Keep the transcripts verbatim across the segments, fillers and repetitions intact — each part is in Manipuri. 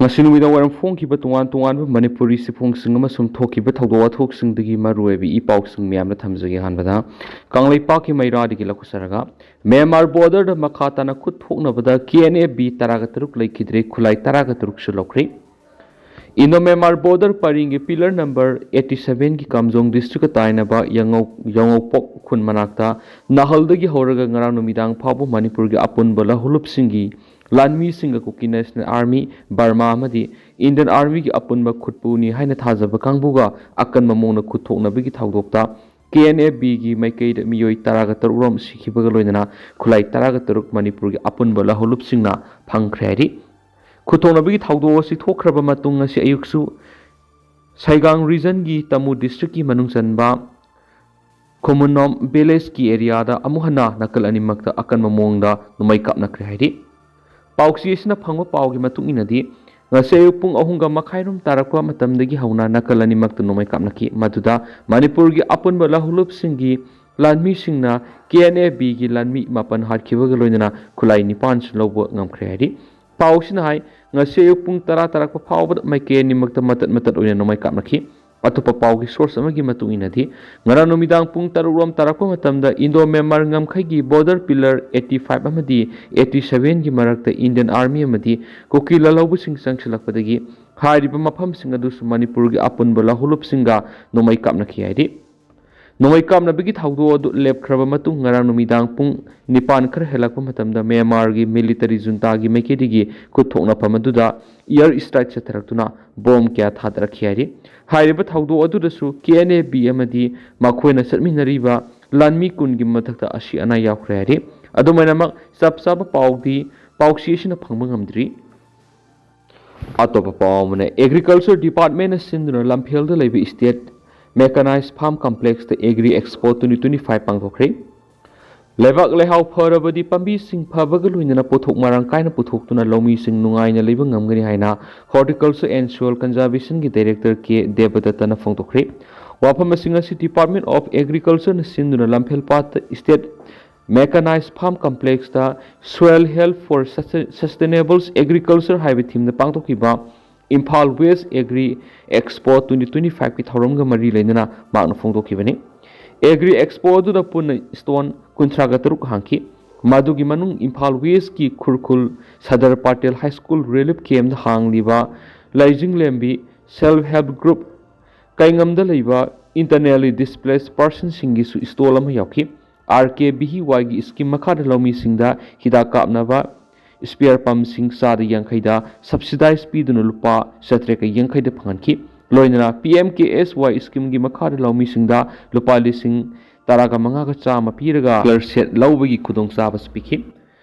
ꯉꯁꯤ ꯅꯨꯃꯤꯗꯥꯡ ꯋꯥꯏꯔꯝ ꯐꯣꯡꯈꯤꯕ ꯇꯣꯉꯥꯟ ꯇꯣꯉꯥꯟꯕ ꯃꯅꯤꯄꯨꯔꯤ ꯆꯦꯐꯣꯡꯁꯤꯡ ꯑꯃꯁꯨꯡ ꯊꯣꯛꯈꯤꯕ ꯊꯧꯗꯣꯛ ꯋꯥꯊꯣꯛꯁꯤꯡꯗꯒꯤ ꯃꯔꯨꯑꯣꯏꯕ ꯏ ꯄꯥꯎꯁꯤꯡ ꯃꯌꯥꯝꯅ ꯊꯝꯖꯒꯦ꯫ ꯑꯍꯥꯟꯕꯗ ꯀꯪꯂꯩꯄꯥꯛꯀꯤ ꯃꯩꯔꯥꯗꯒꯤ ꯂꯧꯈꯠꯆꯔꯒ, ꯃ꯭ꯌꯥꯟꯃꯥꯔ ꯕꯣꯔꯗꯔꯗ ꯃꯈꯥ ꯇꯥꯅ ꯈꯨꯠ ꯊꯣꯛꯅꯕꯗ ꯀꯦ ꯑꯦꯟ ꯑꯦꯐ ꯕꯤ ꯇꯔꯥꯒ ꯇꯔꯨꯛ ꯂꯩꯈꯤꯗ꯭ꯔꯦ, ꯈꯨꯠꯂꯥꯏ ꯇꯔꯥꯒ ꯇꯔꯨꯛꯁꯨ ꯂꯧꯈ꯭ꯔꯦ꯫ ꯏꯟꯗꯣ ꯃ꯭ꯌꯥꯟꯃꯥꯔ ꯕꯣꯔꯗꯔ ꯄꯔꯤꯡꯒꯤ ꯄꯤꯂꯔ ꯅꯝꯕꯔ ꯑꯩꯠꯇꯤ ꯁꯚꯦꯟꯒꯤ ꯀꯥꯝꯖꯣꯡ ꯗꯤꯁꯇ꯭ꯔꯤꯛꯀ ꯇꯥꯏꯅꯕ ꯌꯥꯉꯧ-, ꯌꯥꯉꯧꯄꯣꯛ ꯈꯨꯟ ꯃꯅꯥꯛꯇ ꯅꯥꯍꯜꯗꯒꯤ ꯍꯧꯔꯒ ꯉꯔꯥꯡ ꯅꯨꯃꯤꯗꯥꯡ ꯐꯥꯎꯕ ꯃꯅꯤꯄꯨꯔꯒꯤ ꯑꯄꯨꯟꯕ ꯂꯧꯍꯨꯂꯨꯞꯁꯤꯡꯒꯤ ꯂꯥꯟꯃꯤꯁꯤꯡꯒ ꯀꯨꯀꯤ ꯅꯦꯁꯅꯦꯜ ꯑꯥꯔꯃꯤ, ꯕꯔꯃꯥ ꯑꯃꯗꯤ ꯏꯟꯗꯤꯌꯟ ꯑꯥꯔꯃꯤꯒꯤ ꯑꯄꯨꯟꯕ ꯈꯨꯠꯄꯨꯅꯤ ꯍꯥꯏꯅ ꯊꯥꯖꯕ ꯀꯥꯡꯕꯨꯒ ꯑꯀꯟꯕ ꯃꯑꯣꯡꯗ ꯈꯨꯠ ꯊꯣꯛꯅꯕꯒꯤ ꯊꯧꯗꯣꯛꯇ ꯀꯦ ꯑꯦꯟ ꯑꯦꯐ ꯕꯤꯒꯤ ꯃꯥꯏꯀꯩꯗ ꯃꯤꯑꯣꯏ ꯇꯔꯥꯒ ꯇꯔꯨꯛ ꯔꯣꯝ ꯁꯤꯈꯤꯕꯒ ꯂꯣꯏꯅꯅ ꯈꯨꯠꯂꯥꯏ ꯇꯔꯥꯒ ꯇꯔꯨꯛ ꯃꯅꯤꯄꯨꯔꯒꯤ ꯑꯄꯨꯟꯕ ꯂꯧꯍꯨꯂꯨꯞꯁꯤꯡꯅ ꯐꯪꯈ꯭ꯔꯦ ꯍꯥꯏꯔꯤ꯫ ꯈꯨꯠꯊꯣꯛꯅꯕꯒꯤ ꯊꯧꯗꯣꯛ ꯑꯁꯤ ꯊꯣꯛꯈ꯭ꯔꯕ ꯃꯇꯨꯡ ꯉꯁꯤ ꯑꯌꯨꯛꯁꯨ ꯁꯥꯏꯒꯥꯡ ꯔꯤꯖꯟꯒꯤ ꯇꯥꯃꯨ ꯗꯤꯁꯇ꯭ꯔꯤꯛꯀꯤ ꯃꯅꯨꯡ ꯆꯟꯕ ꯈꯨꯃꯨꯟꯅꯣꯝ ꯚꯤꯂꯦꯖꯀꯤ ꯑꯦꯔꯤꯌꯥꯗ ꯑꯃꯨꯛ ꯍꯟꯅ ꯅꯥꯀꯜ ꯑꯅꯤꯃꯛꯇ ꯑꯀꯟꯕ ꯃꯑꯣꯡꯗ ꯅꯣꯡꯃꯩ ꯀꯥꯞꯅꯈ꯭ꯔꯦ ꯍꯥꯏꯔꯤ꯫ ꯄꯥꯎꯆꯦ ꯑꯁꯤꯅ ꯐꯪꯕ ꯄꯥꯎꯒꯤ ꯃꯇꯨꯡ ꯏꯟꯅꯗꯤ, ꯉꯁꯤ ꯑꯌꯨꯛ ꯄꯨꯡ ꯑꯍꯨꯝꯒ ꯃꯈꯥꯏꯔꯣꯝ ꯇꯥꯔꯛꯄ ꯃꯇꯝꯗꯒꯤ ꯍꯧꯅ ꯅꯥꯀꯜ ꯑꯅꯤꯃꯛꯇ ꯅꯣꯡꯃꯩ ꯀꯥꯞꯅꯈꯤ꯫ ꯃꯗꯨꯗ ꯃꯅꯤꯄꯨꯔꯒꯤ ꯑꯄꯨꯟꯕ ꯂꯧꯍꯨꯂꯨꯞꯁꯤꯡꯒꯤ ꯂꯥꯟꯃꯤꯁꯤꯡꯅ ꯀꯦ ꯑꯦꯟ ꯑꯦꯐ ꯕꯤꯒꯤ ꯂꯥꯟꯃꯤ ꯃꯥꯄꯟ ꯍꯥꯠꯈꯤꯕꯒ ꯂꯣꯏꯅꯅ ꯈꯨꯠꯂꯥꯏ ꯅꯤꯄꯥꯟꯁꯨ ꯂꯧꯕ ꯉꯝꯈ꯭ꯔꯦ ꯍꯥꯏꯔꯤ꯫ ꯄꯥꯎꯁꯤꯅ ꯍꯥꯏ, ꯉꯁꯤ ꯑꯌꯨꯛ ꯄꯨꯡ ꯇꯔꯥ ꯇꯥꯔꯛꯄ ꯐꯥꯎꯕꯗ ꯃꯥꯏꯀꯩ ꯑꯅꯤꯃꯛꯇ ꯃꯇꯠ ꯃꯇꯠ ꯑꯣꯏꯅ ꯅꯣꯡꯃꯩ ꯀꯥꯞꯅꯈꯤ꯫ ꯑꯇꯣꯞꯄ ꯄꯥꯎꯒꯤ ꯁꯣꯔꯁ ꯑꯃꯒꯤ ꯃꯇꯨꯡ ꯏꯟꯅꯗꯤ, ꯉꯔꯥꯡ ꯅꯨꯃꯤꯗꯥꯡ ꯄꯨꯡ ꯇꯔꯨꯛ ꯔꯣꯝ ꯇꯥꯔꯛꯄ ꯃꯇꯝꯗ ꯏꯟꯗꯣ ꯃ꯭ꯌꯥꯟꯃꯥꯔ ꯉꯝꯈꯩꯒꯤ ꯕꯣꯔꯗꯔ ꯄꯤꯂꯔ ꯑꯩꯠꯇꯤ ꯐꯥꯏꯚ ꯑꯃꯗꯤ ꯑꯩꯠꯇꯤ ꯁꯚꯦꯟꯒꯤ ꯃꯔꯛꯇ ꯏꯟꯗꯤꯌꯟ ꯑꯥꯔꯃꯤ ꯑꯃꯗꯤ ꯀꯨꯀꯤ ꯂꯥꯜꯍꯧꯕꯁꯤꯡ ꯆꯪꯁꯤꯜꯂꯛꯄꯗꯒꯤ ꯍꯥꯏꯔꯤꯕ ꯃꯐꯝꯁꯤꯡ ꯑꯗꯨꯁꯨ ꯃꯅꯤꯄꯨꯔꯒꯤ ꯑꯄꯨꯟꯕ ꯂꯧꯍꯨꯂꯨꯞꯁꯤꯡꯒ ꯅꯣꯡꯃꯩ ꯀꯥꯞꯅꯈꯤ ꯍꯥꯏꯔꯤ꯫ ꯅꯣꯡꯃꯩ ꯀꯥꯞꯅꯕꯒꯤ ꯊꯧꯗꯣꯛ ꯑꯗꯨ ꯂꯦꯞꯈ꯭ꯔꯕ ꯃꯇꯨꯡ ꯉꯔꯥꯡ ꯅꯨꯃꯤꯗꯥꯡ ꯄꯨꯡ ꯅꯤꯄꯥꯟ ꯈꯔ ꯍꯦꯜꯂꯛꯄ ꯃꯇꯝꯗ ꯃ꯭ꯌꯥꯟꯃꯥꯔꯒꯤ ꯃꯤꯂꯤꯇꯔꯤ ꯖꯨꯟꯇꯥꯒꯤ ꯃꯥꯏꯀꯩꯗꯒꯤ ꯈꯨꯠ ꯊꯣꯛꯅꯐꯝ ꯑꯗꯨꯗ ꯏꯌꯔ ꯁ꯭ꯇ꯭ꯔꯥꯏꯛ ꯆꯠꯊꯔꯛꯇꯨꯅ ꯕꯣꯝ ꯀꯌꯥ ꯊꯥꯗꯔꯛꯈꯤ ꯍꯥꯏꯔꯤ꯫ ꯍꯥꯏꯔꯤꯕ ꯊꯧꯗꯣꯛ ꯑꯗꯨꯗꯁꯨ ꯀꯦ ꯑꯦꯟ ꯑꯦ ꯕꯤ ꯑꯃꯗꯤ ꯃꯈꯣꯏꯅ ꯆꯠꯃꯤꯟꯅꯔꯤꯕ ꯂꯥꯟꯃꯤ ꯀꯨꯟꯒꯤ ꯃꯊꯛꯇ ꯑꯁꯤ ꯑꯅꯥ ꯌꯥꯎꯈ꯭ꯔꯦ ꯍꯥꯏꯔꯤ꯫ ꯑꯗꯨꯃꯥꯏꯅꯃꯛ ꯆꯞ ꯆꯥꯕ ꯄꯥꯎꯗꯤ ꯄꯥꯎꯆꯦ ꯑꯁꯤꯅ ꯐꯪꯕ ꯉꯝꯗ꯭ꯔꯤ꯫ ꯑꯇꯣꯞꯄ ꯄꯥꯎ ꯑꯃꯅ, ꯑꯦꯒ꯭ꯔꯤꯀꯜꯆꯔ ꯗꯤꯄꯥꯔꯠꯃꯦꯟꯅ ꯁꯤꯟꯗꯨꯅ ꯂꯝꯐꯦꯜꯗ ꯂꯩꯕ ꯏꯁꯇꯦꯠ ꯃꯦꯀꯅꯥꯏꯖ ꯐꯥꯔꯝ ꯀꯝꯄ꯭ꯂꯦꯛꯁꯇ agri expo twenty twenty five ꯄꯥꯡꯊꯣꯛꯈ꯭ꯔꯦ꯫ ꯂꯩꯕꯥꯛ ꯂꯩꯍꯥꯎ ꯐꯔꯕꯗꯤ ꯄꯥꯝꯕꯤꯁꯤꯡ ꯐꯕꯒ ꯂꯣꯏꯅꯅ ꯄꯣꯠꯊꯣꯛ ꯃꯔꯥꯡ ꯀꯥꯏꯅ ꯄꯨꯊꯣꯛꯇꯨꯅ ꯂꯧꯃꯤꯁꯤꯡ ꯅꯨꯡꯉꯥꯏꯅ ꯂꯩꯕ ꯉꯝꯒꯅꯤ ꯍꯥꯏꯅ Horticulture and Soil Conservationꯒꯤ ꯗꯥꯏꯔꯦꯛꯇꯔ ꯀꯦ ꯗꯦꯕꯗꯠꯇꯅ ꯐꯣꯡꯗꯣꯛꯈ꯭ꯔꯦ꯫ ꯋꯥꯐꯝ ꯑꯁꯤ ꯉꯁꯤ Department of Agricultureꯅ ꯁꯤꯟꯗꯨꯅ ꯂꯝꯐꯦꯜ ꯄꯥꯠꯇ state Mechanized Farm Complexꯇ Soil Health for Sustainable Agriculture ꯍꯥꯏꯕ themeꯗ ꯄꯥꯡꯊꯣꯛꯈꯤꯕ Imphal West Agri Expo twenty twenty-fiveꯀꯤ ꯊꯧꯔꯝꯒ ꯃꯔꯤ ꯂꯩꯅꯅ ꯃꯍꯥꯛꯅ ꯐꯣꯡꯗꯣꯛꯈꯤꯕꯅꯤ꯫ Agri Expo ꯑꯗꯨꯗ ꯄꯨꯟꯅ stall ꯀꯨꯟꯊ꯭ꯔꯥꯒ ꯇꯔꯨꯛ ꯍꯥꯡꯈꯤ꯫ ꯃꯗꯨꯒꯤ ꯃꯅꯨꯡ ꯏꯝꯐꯥꯜ Westꯀꯤ ꯈꯨꯔꯈꯨꯜ Sadar ꯄꯥꯇꯦꯜ High School relief campꯗ ꯍꯥꯡꯂꯤꯕ ꯂꯩꯖꯤꯡꯂꯦꯝꯕꯤ Self Help Group ꯀꯩꯉꯝꯗ ꯂꯩꯕ internally displaced personꯁꯤꯡꯒꯤꯁꯨ stall ꯑꯃ ꯌꯥꯎꯈꯤ꯫ R K V Y ꯒꯤ scheme ꯃꯈꯥꯗ ꯂꯧꯃꯤꯁꯤꯡꯗ ꯍꯤꯗꯥꯛ ꯀꯥꯞꯅꯕ spray pumpꯁꯤꯡ ꯆꯥꯗ ꯌꯥꯡꯈꯩꯗ subsidize ꯄꯤꯗꯨꯅ ꯂꯨꯄꯥ ꯆꯥꯇ꯭ꯔꯦꯠꯀ ꯌꯥꯡꯈꯩꯗ ꯐꯪꯍꯟꯈꯤ꯫ ꯂꯣꯏꯅꯅ P M K S Y schemeꯒꯤ ꯃꯈꯥꯗ ꯂꯧꯃꯤꯁꯤꯡꯗ ꯂꯨꯄꯥ ꯂꯤꯁꯤꯡ ꯇꯔꯥꯒ ꯃꯉꯥꯒ ꯆꯥꯝꯃ ꯄꯤꯔꯒ sprinkler set ꯂꯧꯕꯒꯤ ꯈꯨꯗꯣꯡꯆꯥꯕꯁꯨ ꯄꯤꯈꯤ꯫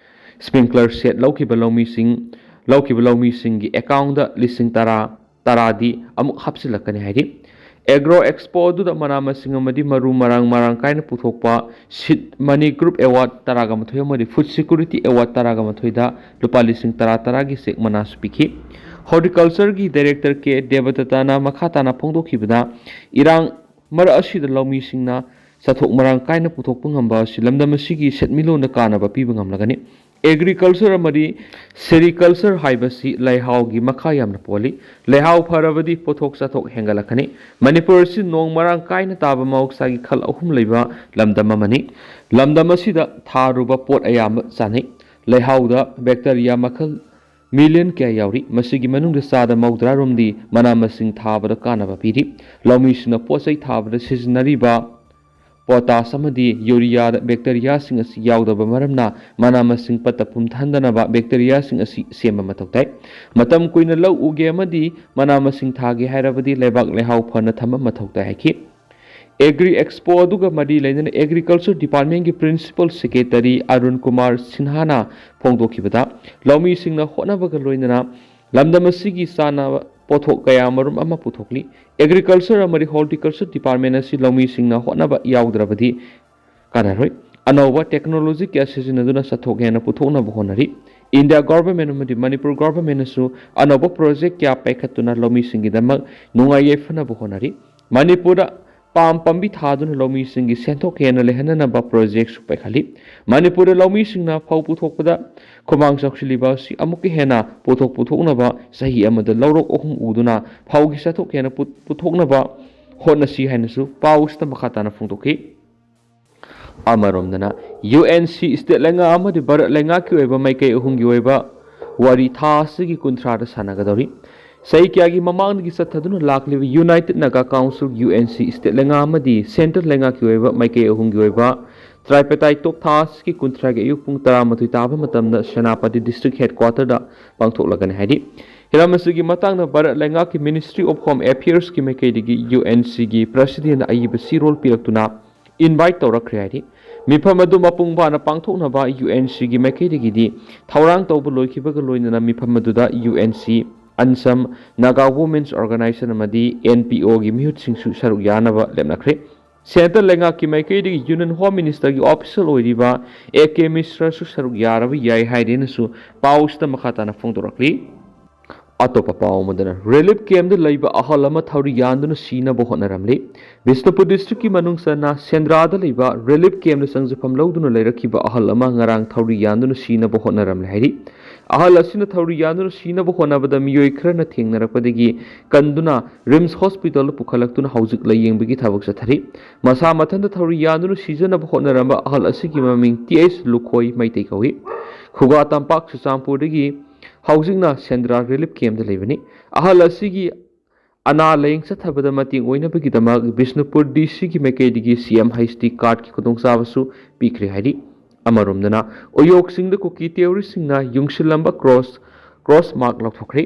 Sprinkler set ꯂꯧꯈꯤꯕ ꯂꯧꯃꯤꯁꯤꯡ, ꯂꯧꯈꯤꯕ ꯂꯧꯃꯤꯁꯤꯡꯒꯤ accountꯗ ꯂꯤꯁꯤꯡ ꯇꯔꯥ, ꯇꯔꯥꯗꯤ ꯑꯃꯨꯛ ꯍꯥꯞꯆꯤꯜꯂꯛꯀꯅꯤ ꯍꯥꯏꯔꯤ꯫ Agro Expo ꯑꯗꯨꯗ ꯃꯅꯥ ꯃꯁꯤꯡ ꯑꯃꯗꯤ ꯃꯔꯨ ꯃꯔꯥꯡ ꯃꯔꯥꯡ ꯀꯥꯏꯅ ꯄꯨꯊꯣꯛꯄ Seed Money Group Award ꯇꯔꯥꯒ ꯃꯥꯊꯣꯏ ꯑꯃꯗꯤ Food Security Award ꯇꯔꯥꯒ ꯃꯥꯊꯣꯏꯗ ꯂꯨꯄꯥ ꯂꯤꯁꯤꯡ ꯇꯔꯥ ꯇꯔꯥꯒꯤ cheque ꯃꯅꯥꯁꯨ ꯄꯤꯈꯤ꯫ Horticultureꯒꯤ Director K ꯗꯦꯕꯗꯠꯇꯅ ꯃꯈꯥ ꯇꯥꯅ ꯐꯣꯡꯗꯣꯛꯈꯤꯕꯗ, ꯏꯔꯥꯡ ꯃꯔꯛ ꯑꯁꯤꯗ ꯂꯧꯃꯤꯁꯤꯡꯅ ꯆꯥꯊꯣꯛ ꯃꯔꯥꯡ ꯀꯥꯏꯅ ꯄꯨꯊꯣꯛꯄ ꯉꯝꯕ ꯑꯁꯤ ꯂꯝꯗꯝ ꯑꯁꯤꯒꯤ ꯁꯦꯟꯃꯤꯠꯂꯣꯟꯗ ꯀꯥꯟꯅꯕ ꯄꯤꯕ ꯉꯝꯂꯒꯅꯤ꯫ Agriculture ꯑꯃꯗꯤ sericulture ꯍꯥꯏꯕꯁꯤ ꯂꯩꯍꯥꯎꯒꯤ ꯃꯈꯥ ꯌꯥꯝꯅ ꯄꯣꯜꯂꯤ꯫ ꯂꯩꯍꯥꯎ ꯐꯔꯕꯗꯤ ꯄꯣꯠꯊꯣꯛ ꯆꯥꯊꯣꯛ ꯍꯦꯟꯒꯠꯂꯛꯀꯅꯤ꯫ ꯃꯅꯤꯄꯨꯔ ꯑꯁꯤ ꯅꯣꯡ ꯃꯔꯥꯡ ꯀꯥꯏꯅ ꯇꯥꯕ ꯃꯍꯧꯁꯥꯒꯤ ꯈꯜ ꯑꯍꯨꯝ ꯂꯩꯕ ꯂꯝꯗꯝ ꯑꯃꯅꯤ꯫ ꯂꯝꯗꯝ ꯑꯁꯤꯗ ꯊꯥꯔꯨꯕ ꯄꯣꯠ ꯑꯌꯥꯝꯕ ꯆꯥꯅꯩ꯫ ꯂꯩꯍꯥꯎꯗ bacteria ꯃꯈꯜ million ꯀꯌꯥ ꯌꯥꯎꯔꯤ꯫ ꯃꯁꯤꯒꯤ ꯃꯅꯨꯡꯗ ꯆꯥꯗ ꯃꯧꯗ꯭ꯔꯥ ꯔꯣꯝꯗꯤ ꯃꯅꯥ ꯃꯁꯤꯡ ꯊꯥꯕꯗ ꯀꯥꯟꯅꯕ ꯄꯤꯔꯤ꯫ ꯂꯧꯃꯤꯁꯤꯡꯅ ꯄꯣꯠ ꯆꯩ ꯊꯥꯕꯗ ꯁꯤꯖꯤꯟꯅꯔꯤꯕ potash ꯑꯃꯗꯤ ureaꯗ bacteriaꯁꯤꯡ ꯑꯁꯤ ꯌꯥꯎꯗꯕ ꯃꯔꯝꯅ ꯃꯅꯥ ꯃꯁꯤꯡ ꯄꯠꯇ ꯄꯨꯝꯊꯍꯟꯗꯅꯕ bacteriaꯁꯤꯡ ꯑꯁꯤ ꯁꯦꯝꯕ ꯃꯊꯧ ꯇꯥꯏ꯫ ꯃꯇꯝ ꯀꯨꯏꯅ ꯂꯧ ꯎꯒꯦ ꯑꯃꯗꯤ ꯃꯅꯥ ꯃꯁꯤꯡ ꯊꯥꯒꯦ ꯍꯥꯏꯔꯕꯗꯤ ꯂꯩꯕꯥꯛ ꯂꯩꯍꯥꯎ ꯐꯅ ꯊꯝꯕ ꯃꯊꯧ ꯇꯥꯏ ꯍꯥꯏꯈꯤ꯫ Agri Expo ꯑꯗꯨꯒ ꯃꯔꯤ ꯂꯩꯅꯅ Agriculture Departmentꯀꯤ Principal Secretary Arun Kumar ꯁꯤꯟꯍꯥꯅ ꯐꯣꯡꯗꯣꯛꯈꯤꯕꯗ, ꯂꯧꯃꯤꯁꯤꯡꯅ ꯍꯣꯠꯅꯕꯒ ꯂꯣꯏꯅꯅ ꯂꯝꯗꯝ ꯑꯁꯤꯒꯤ ꯆꯥꯅꯕ ꯄꯣꯠꯊꯣꯛ ꯀꯌꯥ ꯃꯔꯨꯝ ꯑꯃ ꯄꯨꯊꯣꯛꯂꯤ꯫ Agriculture ꯑꯃꯗꯤ Horticulture Department ꯑꯁꯤ ꯂꯧꯃꯤꯁꯤꯡꯅ ꯍꯣꯠꯅꯕ ꯌꯥꯎꯗ꯭ꯔꯕꯗꯤ ꯀꯥꯟꯅꯔꯣꯏ꯫ ꯑꯅꯧꯕ technology ꯀꯌꯥ ꯁꯤꯖꯤꯟꯅꯗꯨꯅ ꯆꯥꯊꯣꯛ ꯍꯦꯟꯅ ꯄꯨꯊꯣꯛꯅꯕ ꯍꯣꯠꯅꯔꯤ꯫ India Government ꯑꯃꯗꯤ ꯃꯅꯤꯄꯨꯔ Governmentꯅꯁꯨ ꯑꯅꯧꯕ project ꯀꯌꯥ ꯄꯥꯏꯈꯠꯇꯨꯅ ꯂꯧꯃꯤꯁꯤꯡꯒꯤꯗꯃꯛ ꯅꯨꯡꯉꯥꯏ ꯌꯥꯏꯐꯅꯕ ꯍꯣꯠꯅꯔꯤ꯫ ꯃꯅꯤꯄꯨꯔꯗ ꯄꯥꯝ ꯄꯥꯝꯕꯤ ꯊꯥꯗꯨꯅ ꯂꯧꯃꯤꯁꯤꯡꯒꯤ ꯁꯦꯟꯊꯣꯛ ꯍꯦꯟꯅ ꯂꯩꯍꯟꯅꯅꯕ ꯄ꯭ꯔꯣꯖꯦꯛꯁꯨ ꯄꯥꯏꯈꯠꯂꯤ꯫ ꯃꯅꯤꯄꯨꯔꯗ ꯂꯧꯃꯤꯁꯤꯡꯅ ꯐꯧ ꯄꯨꯊꯣꯛꯄꯗ ꯈꯨꯃꯥꯡ ꯆꯥꯎꯁꯤꯜꯂꯤꯕ ꯑꯁꯤ ꯑꯃꯨꯛꯀ ꯍꯦꯟꯅ ꯄꯣꯠꯊꯣꯛ ꯄꯨꯊꯣꯛꯅꯕ ꯆꯍꯤ ꯑꯃꯗ ꯂꯧꯔꯣꯛ ꯑꯍꯨꯝ ꯎꯗꯨꯅ ꯐꯧꯒꯤ ꯆꯥꯊꯣꯛ ꯍꯦꯟꯅ ꯄꯨ-, ꯄꯨꯊꯣꯛꯅꯕ ꯍꯣꯠꯅꯁꯤ ꯍꯥꯏꯅꯁꯨ ꯄꯥꯎꯁꯤꯗ ꯃꯈꯥ ꯇꯥꯅ ꯐꯣꯡꯗꯣꯛꯈꯤ꯫ ꯑꯃꯔꯣꯝꯗꯅ, ꯌꯨ ꯑꯦꯟ ꯁꯤ ꯁ꯭ꯇꯦꯠ ꯂꯩꯉꯥꯛ ꯑꯃꯗꯤ ꯚꯥꯔꯠ ꯂꯩꯉꯥꯛꯀꯤ ꯑꯣꯏꯕ ꯃꯥꯏꯀꯩ ꯑꯍꯨꯝꯒꯤ ꯑꯣꯏꯕ ꯋꯥꯔꯤ ꯊꯥ ꯑꯁꯤꯒꯤ ꯀꯨꯟꯊ꯭ꯔꯥꯗ ꯁꯥꯟꯅꯒꯗꯧꯔꯤ꯫ ꯆꯍꯤ ꯀꯌꯥꯒꯤ ꯃꯃꯥꯡꯗꯒꯤ ꯆꯠꯊꯗꯨꯅ ꯂꯥꯛꯂꯤꯕ United Naga Council, U N C, state ꯂꯩꯉꯥꯛ ꯑꯃꯗꯤ ꯁꯦꯟꯇ꯭ꯔꯦꯜ ꯂꯩꯉꯥꯛꯀꯤ ꯑꯣꯏꯕ ꯃꯥꯏꯀꯩ ꯑꯍꯨꯝꯒꯤ ꯑꯣꯏꯕ ꯇ꯭ꯔꯥꯏꯄꯦꯇꯥꯏ ꯇꯣꯛ ꯊꯥ ꯑꯁꯤꯒꯤ ꯀꯨꯟꯊ꯭ꯔꯥꯒꯤ ꯑꯌꯨꯛ ꯄꯨꯡ ꯇꯔꯥꯃꯥꯊꯣꯏ ꯇꯥꯕ ꯃꯇꯝꯗ ꯁꯦꯅꯥꯄꯇꯤ ꯗꯤꯁꯇ꯭ꯔꯤꯛ ꯍꯦꯗꯀ꯭ꯋꯥꯇꯔꯗ ꯄꯥꯡꯊꯣꯛꯂꯒꯅꯤ ꯍꯥꯏꯔꯤ꯫ ꯍꯤꯔꯝ ꯑꯁꯤꯒꯤ ꯃꯇꯥꯡꯗ ꯚꯥꯔꯠ ꯂꯩꯉꯥꯛꯀꯤ ꯃꯤꯅꯤꯁꯇ꯭ꯔꯤ ꯑꯣꯐ ꯍꯣꯝ ꯑꯦꯐꯤꯌꯔꯁꯀꯤ ꯃꯥꯏꯀꯩꯗꯒꯤ ꯌꯨ ꯑꯦꯟ ꯁꯤꯒꯤ ꯄ꯭ꯔꯁꯤꯗꯦꯟꯗ ꯑꯏꯕ ꯆꯦꯔꯣꯜ ꯄꯤꯔꯛꯇꯨꯅ ꯏꯟꯚꯥꯏꯠ ꯇꯧꯔꯛꯈ꯭ꯔꯦ ꯍꯥꯏꯔꯤ꯫ ꯃꯤꯐꯝ ꯑꯗꯨ ꯃꯄꯨꯡ ꯐꯥꯅ ꯄꯥꯡꯊꯣꯛꯅꯕ ꯌꯨ ꯑꯦꯟ ꯁꯤꯒꯤ ꯃꯥꯏꯀꯩꯗꯒꯤꯗꯤ ꯊꯧꯔꯥꯡ ꯇꯧꯕ ꯂꯣꯏꯈꯤꯕꯒ ꯂꯣꯏꯅꯅ ꯃꯤꯐꯝ ꯑꯗꯨꯗ U N C, ANSAM, Naga women's organisation ꯑꯃꯗꯤ ꯑꯦꯟ ꯄꯤ ꯑꯣꯒꯤ ꯃꯤꯍꯨꯠꯁꯤꯡꯁꯨ ꯁꯔꯨꯛ ꯌꯥꯅꯕ ꯂꯦꯞꯅꯈ꯭ꯔꯦ꯫ ꯁꯦꯟꯇ꯭ꯔꯦꯜ ꯂꯩꯉꯥꯛꯀꯤ ꯃꯥꯏꯀꯩꯗꯒꯤ ꯌꯨꯅꯤꯌꯟ ꯍꯣꯝ ꯃꯤꯅꯤꯁꯇꯔꯒꯤ ꯑꯣꯐꯤꯁꯤꯌꯦꯜ ꯑꯣꯏꯔꯤꯕ ꯑꯦ ꯀꯦ ꯃꯤꯁ꯭ꯔꯁꯨ ꯁꯔꯨꯛ ꯌꯥꯔꯕ ꯌꯥꯏ ꯍꯥꯏꯔꯦꯅꯁꯨ ꯄꯥꯎꯁꯤꯗ ꯃꯈꯥ ꯇꯥꯅ ꯐꯣꯡꯗꯣꯔꯛꯂꯤ꯫ ꯑꯇꯣꯞꯄ ꯄꯥꯎ ꯑꯃꯗꯅ, ꯔꯤꯂꯤꯐ ꯀꯦꯝꯞꯇ ꯂꯩꯕ ꯑꯍꯜ ꯑꯃ ꯊꯧꯔꯤ ꯌꯥꯟꯗꯨꯅ ꯁꯤꯅꯕ ꯍꯣꯠꯅꯔꯝꯂꯤ꯫ ꯕꯤꯁꯅꯨꯄꯨꯔ ꯗꯤꯁꯇ꯭ꯔꯤꯛꯀꯤ ꯃꯅꯨꯡ ꯆꯟꯅ ꯁꯦꯟꯗ꯭ꯔꯥꯗ ꯂꯩꯕ ꯔꯤꯂꯤꯐ ꯀꯦꯝꯞꯇ ꯆꯪꯖꯐꯝ ꯂꯧꯗꯨꯅ ꯂꯩꯔꯛꯈꯤꯕ ꯑꯍꯜ ꯑꯃ ꯉꯔꯥꯡ ꯊꯧꯔꯤ ꯌꯥꯟꯗꯨꯅ ꯁꯤꯅꯕ ꯍꯣꯠꯅꯔꯝꯂꯦ ꯍꯥꯏꯔꯤ꯫ ꯑꯍꯜ ꯑꯁꯤꯅ ꯊꯧꯔꯤ ꯌꯥꯟꯗꯨꯅ ꯁꯤꯅꯕ ꯍꯣꯠꯅꯕꯗ ꯃꯤꯑꯣꯏ ꯈꯔꯅ ꯊꯦꯡꯅꯔꯛꯄꯗꯒꯤ ꯀꯟꯗꯨꯅ ꯔꯤꯝꯁ ꯍꯣꯁꯄꯤꯇꯥꯜꯗ ꯄꯨꯈꯠꯂꯛꯇꯨꯅ ꯍꯧꯖꯤꯛ ꯂꯥꯌꯦꯡꯕꯒꯤ ꯊꯕꯛ ꯆꯠꯊꯔꯤ꯫ ꯃꯁꯥ ꯃꯊꯟꯇ ꯊꯧꯔꯤ ꯌꯥꯟꯗꯨꯅ ꯁꯤꯖꯅꯕ ꯍꯣꯠꯅꯔꯝꯕ ꯑꯍꯜ ꯑꯁꯤꯒꯤ ꯃꯃꯤꯡ ꯇꯤ ꯑꯩꯆ ꯂꯨꯈꯣꯏ ꯃꯩꯇꯩ ꯀꯧꯏ꯫ ꯈꯨꯒꯥ ꯇꯝꯄꯥꯛ ꯆꯨꯔꯆꯥꯟꯄꯨꯔꯗꯒꯤ ꯍꯧꯖꯤꯛꯅ ꯁꯦꯟꯗ꯭ꯔꯥ ꯔꯤꯂꯤꯐ ꯀꯦꯝꯞꯇ ꯂꯩꯕꯅꯤ꯫ ꯑꯍꯜ ꯑꯁꯤꯒꯤ ꯑꯅꯥ ꯂꯥꯌꯦꯡ ꯆꯠꯊꯕꯗ ꯃꯇꯦꯡ ꯑꯣꯏꯅꯕꯒꯤꯗꯃꯛ ꯕꯤꯁꯅꯨꯄꯨꯔ ꯗꯤ ꯁꯤꯒꯤ ꯃꯥꯏꯀꯩꯗꯒꯤ ꯁꯤ ꯑꯦꯝ ꯍꯩꯆ ꯗꯤ ꯀꯥꯔꯗꯀꯤ ꯈꯨꯗꯣꯡꯆꯥꯕꯁꯨ ꯄꯤꯈ꯭ꯔꯦ ꯍꯥꯏꯔꯤ꯫ ꯑꯃꯔꯣꯝꯗꯅ, ꯎꯌꯣꯛꯁꯤꯡꯗ ꯀꯨꯀꯤ ꯇꯦꯔꯣꯔꯤꯁꯁꯤꯡꯅ ꯌꯨꯡꯁꯤꯜꯂꯝꯕ ꯀ꯭ꯔꯣꯁ, ꯀ꯭ꯔꯣꯁ ꯃꯥꯔꯛ ꯂꯧꯊꯣꯛꯈ꯭ꯔꯦ꯫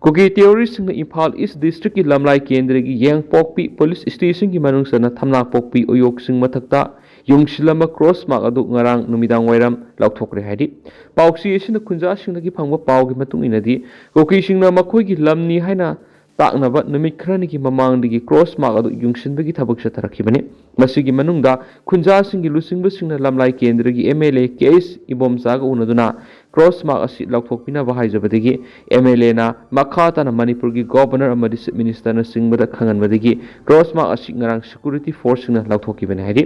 ꯀꯨꯀꯤ ꯇꯦꯔꯣꯔꯤꯁꯁꯤꯡꯅ ꯏꯝꯐꯥꯜ ꯏꯁ ꯗꯤꯁꯇ꯭ꯔꯤꯛꯀꯤ ꯂꯝꯂꯥꯏ ꯀꯦꯟꯗ꯭ꯔꯒꯤ ꯌꯦꯡꯄꯣꯛꯄꯤ ꯄꯨꯂꯤꯁ ꯁ꯭ꯇꯦꯁꯟꯒꯤ ꯃꯅꯨꯡ ꯆꯟꯅ ꯊꯝꯅꯥꯄꯣꯛꯄꯤ ꯎꯌꯣꯛꯁꯤꯡ ꯃꯊꯛꯇ ꯌꯨꯡꯁꯤꯜꯂꯝꯕ ꯀ꯭ꯔꯣꯁ ꯃꯥꯔꯛ ꯑꯗꯨ ꯉꯔꯥꯡ ꯅꯨꯃꯤꯗꯥꯡ ꯋꯥꯏꯔꯝ ꯂꯧꯊꯣꯛꯈ꯭ꯔꯦ ꯍꯥꯏꯔꯤ꯫ ꯄꯥꯎꯆꯦ ꯑꯁꯤꯅ ꯈꯨꯟꯖꯥꯁꯤꯡꯗꯒꯤ ꯐꯪꯕ ꯄꯥꯎꯒꯤ ꯃꯇꯨꯡ ꯏꯟꯅꯗꯤ, ꯀꯨꯀꯤꯁꯤꯡꯅ ꯃꯈꯣꯏꯒꯤ ꯂꯝꯅꯤ ꯍꯥꯏꯅ ꯇꯥꯛꯅꯕ ꯅꯨꯃꯤꯠ ꯈꯔꯅꯤꯒꯤ ꯃꯃꯥꯡꯗꯒꯤ ꯀ꯭ꯔꯣꯁ ꯃꯥꯔꯛ ꯑꯗꯨ ꯌꯨꯡꯁꯤꯟꯕꯒꯤ ꯊꯕꯛ ꯆꯠꯊꯔꯛꯈꯤꯕꯅꯤ꯫ ꯃꯁꯤꯒꯤ ꯃꯅꯨꯡꯗ ꯈꯨꯟꯖꯥꯁꯤꯡꯒꯤ ꯂꯨꯆꯤꯡꯕꯁꯤꯡꯅ ꯂꯝꯂꯥꯏ ꯀꯦꯟꯗ꯭ꯔꯒꯤ M L A K H ꯏꯕꯣꯝꯆꯥꯒ ꯎꯅꯗꯨꯅ ꯀ꯭ꯔꯣꯁ ꯃꯥꯔꯛ ꯑꯁꯤ ꯂꯧꯊꯣꯛꯄꯤꯅꯕ ꯍꯥꯏꯖꯕꯗꯒꯤ ꯑꯦꯝ ꯑꯦꯜ ꯑꯦꯅ ꯃꯈꯥ ꯇꯥꯅ ꯃꯅꯤꯄꯨꯔꯒꯤ ꯒꯣꯚꯔꯅꯔ ꯑꯃꯗꯤ ꯆꯤꯐ ꯃꯤꯅꯤꯁꯇꯔꯅꯆꯤꯡꯕꯗ ꯈꯪꯍꯟꯕꯗꯒꯤ ꯀ꯭ꯔꯣꯁ ꯃꯥꯔꯛ ꯑꯁꯤ ꯉꯔꯥꯡ ꯁꯦꯀ꯭ꯌꯨꯔꯤꯇꯤ ꯐꯣꯔꯁꯁꯤꯡꯅ ꯂꯧꯊꯣꯛꯈꯤꯕꯅꯤ ꯍꯥꯏꯔꯤ꯫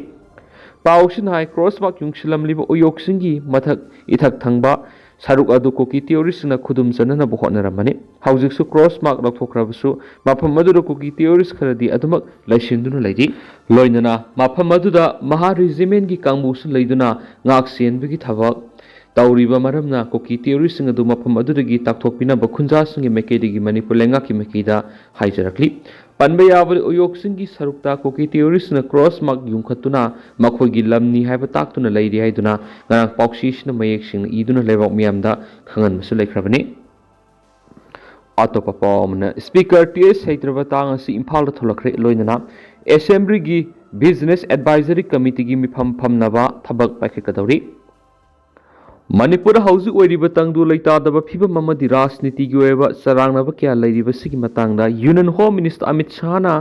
ꯄꯥꯎꯁꯤꯅ ꯍꯥꯏ, ꯀ꯭ꯔꯣꯁ ꯃꯥꯔꯛ ꯌꯨꯡꯁꯤꯜꯂꯝꯂꯤꯕ ꯎꯌꯣꯛꯁꯤꯡꯒꯤ ꯃꯊꯛ ꯏꯊꯛ ꯊꯪꯕ ꯁꯔꯨꯛ ꯑꯗꯨ ꯀꯨꯀꯤ ꯇꯦꯔꯣꯔꯤꯁꯁꯤꯡꯅ ꯈꯨꯗꯨꯝ ꯆꯟꯅꯅꯕ ꯍꯣꯠꯅꯔꯝꯕꯅꯤ꯫ ꯍꯧꯖꯤꯛꯁꯨ ꯀ꯭ꯔꯣꯁ ꯃꯥꯔꯛ ꯂꯧꯊꯣꯛꯈ꯭ꯔꯕꯁꯨ ꯃꯐꯝ ꯑꯗꯨꯗ ꯀꯨꯀꯤ ꯇꯦꯔꯣꯔꯤꯁ ꯈꯔꯗꯤ ꯑꯗꯨꯃꯛ ꯂꯩꯁꯤꯟꯗꯨꯅ ꯂꯩꯔꯤ꯫ ꯂꯣꯏꯅꯅ ꯃꯐꯝ ꯑꯗꯨꯗ ꯃꯍꯥ ꯔꯦꯖꯤꯃꯦꯟꯒꯤ ꯀꯥꯡꯕꯨꯁꯨ ꯂꯩꯗꯨꯅ ꯉꯥꯛ ꯁꯦꯟꯕꯒꯤ ꯊꯕꯛ ꯇꯧꯔꯤꯕ ꯃꯔꯝꯅ ꯀꯨꯀꯤ ꯇꯦꯔꯣꯔꯤꯁꯁꯤꯡ ꯑꯗꯨ ꯃꯐꯝ ꯑꯗꯨꯗꯒꯤ ꯇꯥꯛꯊꯣꯛꯄꯤꯅꯕ ꯈꯨꯟꯖꯥꯁꯤꯡꯒꯤ ꯃꯥꯏꯀꯩꯗꯒꯤ ꯃꯅꯤꯄꯨꯔ ꯂꯩꯉꯥꯛꯀꯤ ꯃꯥꯏꯀꯩꯗ ꯍꯥꯏꯖꯔꯛꯂꯤ꯫ ꯄꯟꯕ ꯌꯥꯕꯗꯤ, ꯎꯌꯣꯛꯁꯤꯡꯒꯤ ꯁꯔꯨꯛꯇ ꯀꯨꯀꯤ ꯇꯦꯔꯣꯔꯤꯁꯅ ꯀ꯭ꯔꯣꯁ ꯃꯥꯔꯛ ꯌꯨꯡꯈꯠꯇꯨꯅ ꯃꯈꯣꯏꯒꯤ ꯂꯝꯅꯤ ꯍꯥꯏꯕ ꯇꯥꯛꯇꯨꯅ ꯂꯩꯔꯤ ꯍꯥꯏꯗꯨꯅ ꯉꯔꯥꯡ ꯄꯥꯎꯆꯦꯁꯤꯅ ꯃꯌꯦꯛ ꯁꯦꯡꯅ ꯏꯗꯨꯅ ꯂꯩꯕꯥꯛ ꯃꯤꯌꯥꯝꯗ ꯈꯪꯍꯟꯕꯁꯨ ꯂꯩꯈ꯭ꯔꯕꯅꯤ꯫ ꯑꯇꯣꯞꯄ ꯄꯥꯎ ꯑꯃꯅ, ꯁ꯭ꯄꯤꯀꯔ ꯇꯤ ꯑꯦꯁ ꯁꯩꯇ꯭ꯔꯕꯇꯥ ꯉꯁꯤ ꯏꯝꯐꯥꯜꯗ ꯊꯣꯛꯂꯛꯈ꯭ꯔꯦ, ꯂꯣꯏꯅꯅ ꯑꯦꯁꯦꯝꯕ꯭ꯂꯤꯒꯤ ꯕꯤꯖꯤꯅꯦꯁ ꯑꯦꯗꯚꯥꯏꯖꯔꯤ ꯀꯃꯤꯇꯤꯒꯤ ꯃꯤꯐꯝ ꯐꯝꯅꯕ ꯊꯕꯛ ꯄꯥꯏꯈꯠꯀꯗꯧꯔꯤ꯫ ꯃꯅꯤꯄꯨꯔꯗ ꯍꯧꯖꯤꯛ ꯑꯣꯏꯔꯤꯕ ꯇꯪꯗꯨ ꯂꯩꯇꯥꯗꯕ ꯐꯤꯕꯝ ꯑꯃꯗꯤ ꯔꯥꯖꯅꯤꯇꯤꯒꯤ ꯑꯣꯏꯕ ꯆꯔꯥꯡꯅꯕ ꯀꯌꯥ ꯂꯩꯔꯤꯕꯁꯤꯒꯤ ꯃꯇꯥꯡꯗ ꯌꯨꯅꯤꯌꯟ ꯍꯣꯝ ꯃꯤꯅꯤꯁꯇꯔ ꯑꯃꯤꯠ ꯁꯥꯍꯅ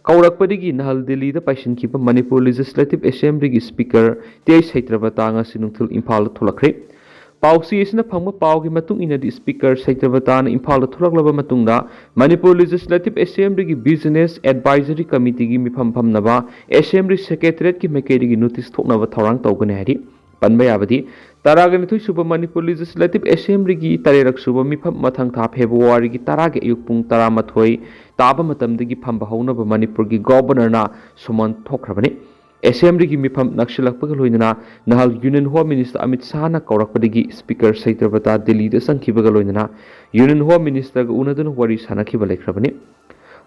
ꯀꯧꯔꯛꯄꯗꯒꯤ ꯅꯍꯥꯜ ꯗꯤꯜꯂꯤꯗ ꯄꯥꯏꯁꯤꯟꯈꯤꯕ ꯃꯅꯤꯄꯨꯔ ꯂꯦꯖꯤꯁꯂꯦꯇꯤꯚ ꯑꯦꯁꯦꯝꯕ꯭ꯂꯤꯒꯤ ꯁ꯭ꯄꯤꯀꯔ ꯇꯤ ꯑꯩꯆ ꯁꯩꯇ꯭ꯔꯕꯇꯥ ꯉꯁꯤ ꯅꯨꯡꯊꯤꯜ ꯏꯝꯐꯥꯜꯗ ꯊꯣꯛꯂꯛꯈ꯭ꯔꯦ꯫ ꯄꯥꯎꯆꯦ ꯑꯁꯤꯅ ꯐꯪꯕ ꯄꯥꯎꯒꯤ ꯃꯇꯨꯡ ꯏꯟꯅꯗꯤ, ꯁ꯭ꯄꯤꯀꯔ ꯁꯩꯇ꯭ꯔꯕꯇꯥꯅ ꯏꯝꯐꯥꯜꯗ ꯊꯣꯛꯂꯛꯂꯕ ꯃꯇꯨꯡꯗ ꯃꯅꯤꯄꯨꯔ ꯂꯦꯖꯤꯁꯂꯦꯇꯤꯚ ꯑꯦꯁꯦꯝꯕ꯭ꯂꯤꯒꯤ ꯕꯤꯖꯤꯅꯦꯁ ꯑꯦꯗꯚꯥꯏꯖꯔꯤ ꯀꯃꯤꯇꯤꯒꯤ ꯃꯤꯐꯝ ꯐꯝꯅꯕ ꯑꯦꯁꯦꯝꯕ꯭ꯂꯤ ꯁꯦꯀ꯭ꯔꯦꯇꯔꯤꯌꯦꯠꯀꯤ ꯃꯥꯏꯀꯩꯗꯒꯤ ꯅꯣꯇꯤꯁ ꯊꯣꯛꯅꯕ ꯊꯧꯔꯥꯡ ꯇꯧꯒꯅꯤ ꯍꯥꯏꯔꯤ꯫ ꯄꯟꯕ ꯌꯥꯕꯗꯤ, ꯇꯔꯥꯒ ꯅꯤꯊꯣꯏ ꯁꯨꯕ ꯃꯅꯤꯄꯨꯔ ꯂꯦꯖꯤꯁꯂꯦꯇꯤꯚ ꯑꯦꯁꯦꯝꯕ꯭ꯂꯤꯒꯤ ꯇꯔꯦꯠꯔꯛ ꯁꯨꯕ ꯃꯤꯐꯝ ꯃꯊꯪ ꯊꯥ ꯐꯦꯕ꯭ꯔꯨꯋꯥꯔꯤꯒꯤ ꯇꯔꯥꯒꯤ ꯑꯌꯨꯛ ꯄꯨꯡ ꯇꯔꯥꯃꯥꯊꯣꯏ ꯇꯥꯕ ꯃꯇꯝꯗꯒꯤ ꯐꯝꯕ ꯍꯧꯅꯕ ꯃꯅꯤꯄꯨꯔꯒꯤ ꯒꯣꯚꯔꯅꯔꯅ ꯁꯨꯃꯟ ꯊꯣꯛꯈ꯭ꯔꯕꯅꯤ꯫ ꯑꯦꯁꯦꯝꯕ꯭ꯂꯤꯒꯤ ꯃꯤꯐꯝ ꯅꯛꯁꯤꯜꯂꯛꯄꯒ ꯂꯣꯏꯅꯅ ꯅꯍꯥꯜ ꯌꯨꯅꯤꯌꯟ ꯍꯣꯝ ꯃꯤꯅꯤꯁꯇꯔ ꯑꯃꯤꯠ ꯁꯥꯍꯅ ꯀꯧꯔꯛꯄꯗꯒꯤ ꯁ꯭ꯄꯤꯀꯔ ꯁꯩꯇ꯭ꯔꯕꯇꯥ ꯗꯤꯜꯂꯤꯗ ꯆꯪꯈꯤꯕꯒ ꯂꯣꯏꯅꯅ ꯌꯨꯅꯤꯌꯟ ꯍꯣꯝ ꯃꯤꯅꯤꯁꯇꯔꯒ ꯎꯅꯗꯨꯅ ꯋꯥꯔꯤ ꯁꯥꯅꯈꯤꯕ ꯂꯩꯈ꯭ꯔꯕꯅꯤ꯫